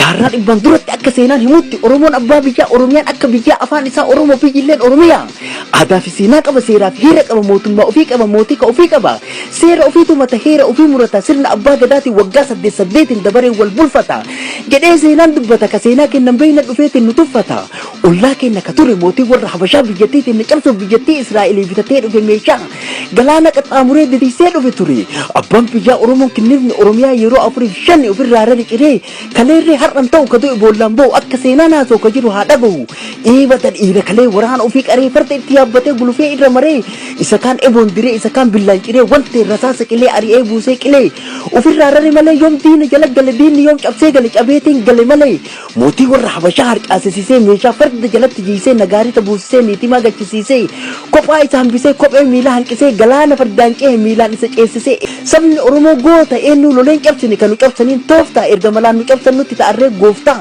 Jaarraa dhibbaan duratti akka seenaan himutti Oromoon abbaa biyyaa, Oromiyaan akka biyyaa, afaan isaa Oromoo fi illeen Oromiyaa. Aadaa fi seenaa qaba, seeraa fi heera qaba, mootummaa ofii qaba, mootii ka ofii qaba. Seera ofii tumata, heera ofii murata, sirna abbaa gadaatiin waggaa saddeet saddeetiin dabaree wal bulfata. Jedhee seenaan dubbata, ka seenaa kennan beeyna dhufeetiin nu tuffata. Ollaa keenya ka ture mootii warra Habashaa biyyattiitiin nu cabsuuf biyyattii Israa'elii bitatee dhufe meeshaa. Galaana qaxxaamuree diriirsee dhufe ture. Abbaan biyyaa Oromoon kinnifni Oromiyaa yeroo afuriif shan ofirraa rari ciree kaleerree har'an ta'u ka du'e boollaan ba'u akka seenaan haasa'u ka jiru haa dhagahu. Eebata dhiira kalee waraana ofii qaree farda itti yaabbatee gulufee irra maree isa kaan eboon diree isa kaan billaan ciree wantee rasaasa qilee ari'ee buusee qilee ofirraa rari malee yoom diina jala gale diinni yoom cabsee gale cabeetiin gale malee mootii warra Habashaa harcaasisisee meeshaa farda jalatti jiisee nagaarita buusisee niitimaa galchisiisee kophaa isa hambisee kophee miilaa hanqisee galaana fardaan cehe miilaan isa ceessisee sabni Oromoo goota eenyuu loleen cabsine kan nu cabsaniin tooftaa erga malaan nu cabsan nutti ta'arree gooftaa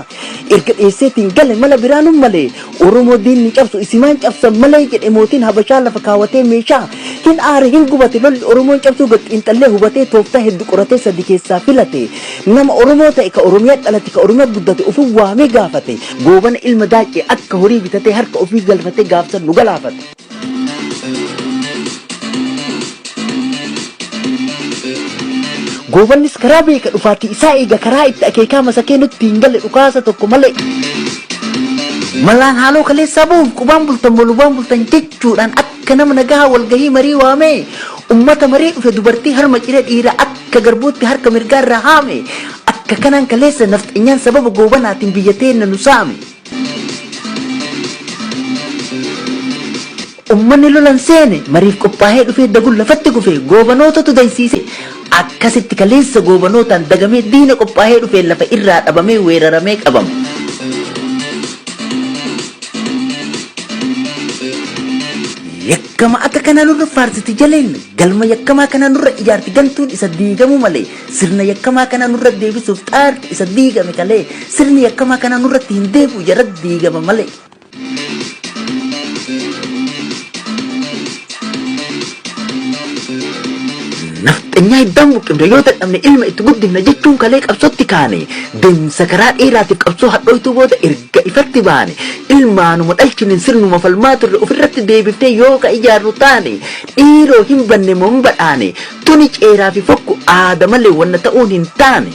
erga dheesseetiin gale mala biraanun malee Oromoo diinni cabsu isimaan cabsan malee jedhe mootiin Habashaa lafa kaawwatee meeshaa hin aare hin gubate lolli Oromoon cabsuu gad xiinxallee hubatee tooftaa hedduu qoratee sadi keessaa filate nama Oromoo ta'e ka Oromiyaa dhalate ka Oromiyaa guddate ofii waamee gaafate Goobana ilma Daaccee akka horii bitatee harka ofii galfatee gaafsan nu galaafate. Goobannis karaa beeka dhufaatii isaa eega karaa itti akeekaa masakee nutti hin galle dhukaasa tokko malee. Malaan haaloo kaleessaa bahuuf qubaan bultan molubaan bultan jechuudhaan akka nama nagahaa walgahii marii waamee ummata marii dhufe dubartii harma ciree dhiira akka garbuutti harka mirgaarraa haame akka kanaan kaleessa nafxanyaan sababa Goobanaatiin biyya teenna nu saame. Ummanni lolan seene mariif qophaa'ee dhufee daguun lafatti kufe Goobanootatu daysiise akkasitti kaleessa Goobanootaan dagamee diina qophaa'ee dhufee lafa irraa dhabamee weeraramee qabame. Yakkama akka kanaa nurra faarsiti jaleen galma yakkamaa kanaa nurra ijaarti gantuun isa diigamuu malee sirna yakkamaa kanaa nurra deebisuuf xaarti isa diigame kalee sirni yakkamaa kanaa nurratti hin deebi'u jara diigama malee. Nafxanyaa hiddaan buqqifne yoo dadhabne ilma itti guddifna jechuun kalee qabsootti kaane deemsa karaa dheeraatiif qabsoo hadhooytuu booda erga ifatti baane ilmaanuma dhalchiniin sirnuma falmaa turre ofirratti deebiftee yoo ka ijaarru taane dhiiroo hin banne moo hin badhaane tuni ceeraa fi fokku aada malee wanna ta'uun hin taane.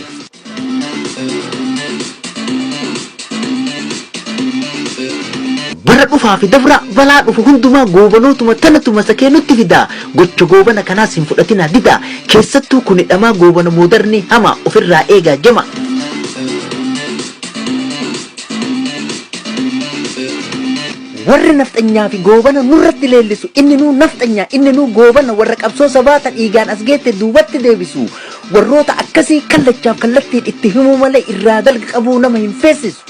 Bara dhufaa fi dabraa balaa dhufu hundumaa Goobanootuma tanatu masakee nutti fidaa gocha Goobana kanaas hin fudhatinaa didaa keessattuu kuni dhamaa Goobana moodarnii hamaa ofirraa eegaa jama. Warri nafxanyaa fi Goobana nurratti leellisu inni nuu nafxanyaa inni nuu Goobana warra qabsoo sabaa ta dhiigaan as geette duubatti deebisu warroota akkasii kallachaaf kallattiin itti himuu malee irraa dalga qabuu nama hin feessisu.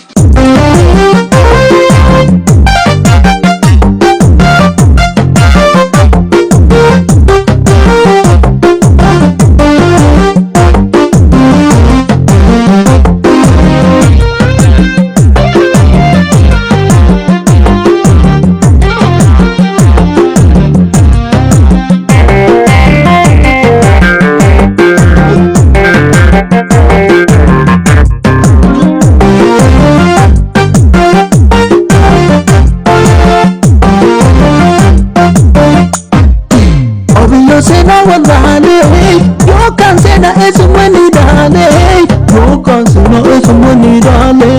Obiyyoo seenaa wallaalee yookaan seenaa eessuma ni dhaalee yookaan seenaa eessuma ni dhaalee.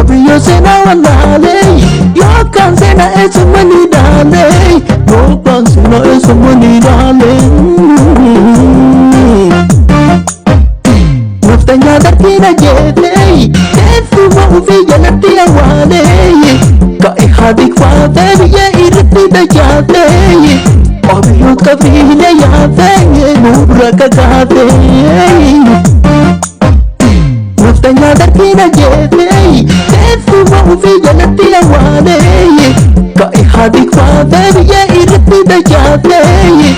Obiyyoo seenaa wallaalee yookaan seenaa eessuma ni dhaalee yookaan seenaa eessuma ni dhaalee. Naftanyaa darbiin ajjeetee teessuma ofii jalatti awwaalee ka'e haadhi faatee biyya irratti dachaatee Abiyyoot qabiilee yaatee nurra kakaatee. Naftanyaa darbiin ajjeetee teessuma ofii jalatti awwaalee ka'e haadhi faatee biyya irratti dachaatee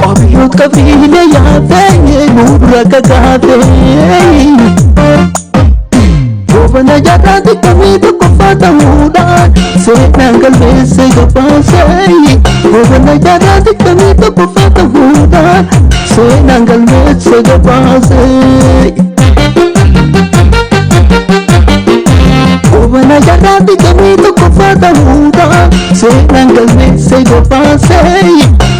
Abiyyoot qabiilee yaatee nurra kakaatee. Goobana jaarraa xiqqamii tokkoffaa ta'uudhaan seenaan galmeesse gabaasee Goobana jaarraa 21ffaa ta'uudhaan seenaan galmeesse gabaase. Goobana jaarraa 21ffaa ta'uudhaan seenaan galmeesse gabaase.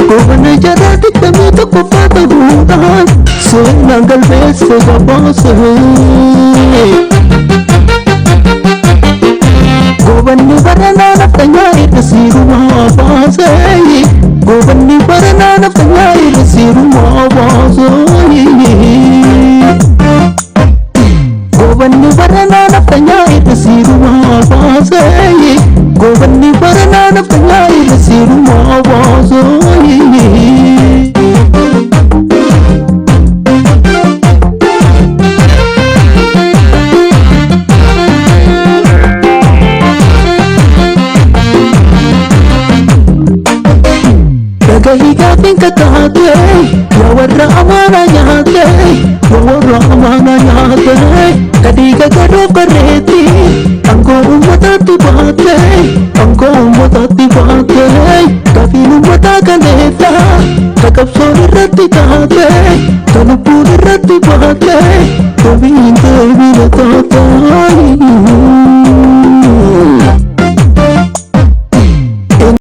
Goobana jaarraa 21ffaa ta'uudhaan seenaan galmeesse gabaase. Goobanni baranaa naftanyaa irra siirumaa baase. Goobanni baranaa naftanyaa irra siirumaa baase. Goobanni baranaa naftanyaa irra siirumaa baase. Goobanni baranaa naftanyaa irra siirumaa baase. Dhagahii gaafiin kakaate, yaa warra amaanaa nyaate, yaa warra amaanaa nyaate, kadhiiga garoof garreetti, aangoo uummataatti baate, aangoo uummataatti baate, gaafiin uummataa kaleessa, ka qabsoon irratti taate, ka lubbuun irratti baate, deebiin deebiin taate.